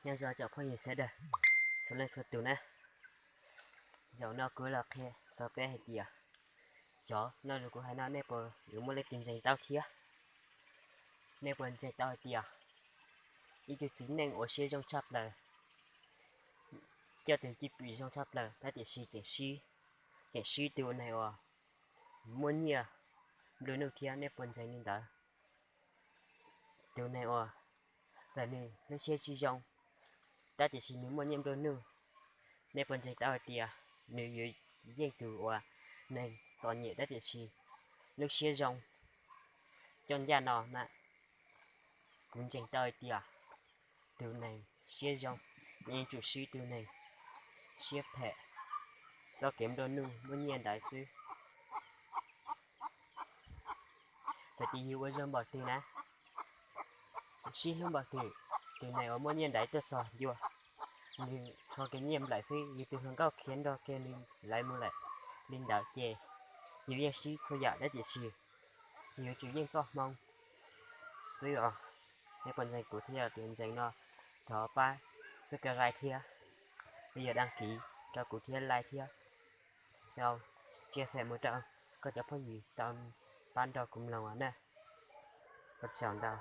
Nyob zoo tsoom phooj ywg sawv daws txhua leej txhua tus na. Zaum no kuv los qhia txog peb hais tias, xyov no kuv hais no nej puas yuav muaj leej twg ntseeg tau thiab? Nej puas ntseeg tau hais tias ib tug txiv neej ua siab zoo tshaj plaws, coj tus cwj pwm zoo tshaj plaws tab tiam sis tseem sib, tseem sib tus neeg uas muaj nyiaj nplua nuj thiab, nej puas ntseeg li ntawd? Tus neeg uas txawm nws lub siab tsis zoo tab tiam sis nws muaj nyiaj nplua nuj, nej puas ntseeg tau hais tias nws yuav yeej tus uas neeg txom nyem tab tiam sis lub siab zoo? Coj ncaj no na, kuv ntseeg tau hais tias tus neeg siab zoo yeej tsum sib tus neeg siab phem, txoj kev nplua nuj muaj nyiaj ntawd xwb. Txawm tias yus ua zoo npaum twg na, sib hlub npaum twg, tus neeg uas muaj nyiaj ntawd tuaj txog ncua, nws rho kiag nyiaj nplawm xwb, yus tus hluas nkauj khiav nrog kiag nws lawv mus lawm li ntawd ces yus yeej sib txhua yam tab tiam sis yus yuav tsum yeej txoj hmoo xwb os. Nej puas ntseeg kuv thiab? Tias ntseeg no thov pab subscribe thiab, yog đăng ký rau kuv thiab like thiab, sau chia sẻ mus rau koj cov phooj ywg tau pab nrog kuv mloog na. Ua tsaug ntau.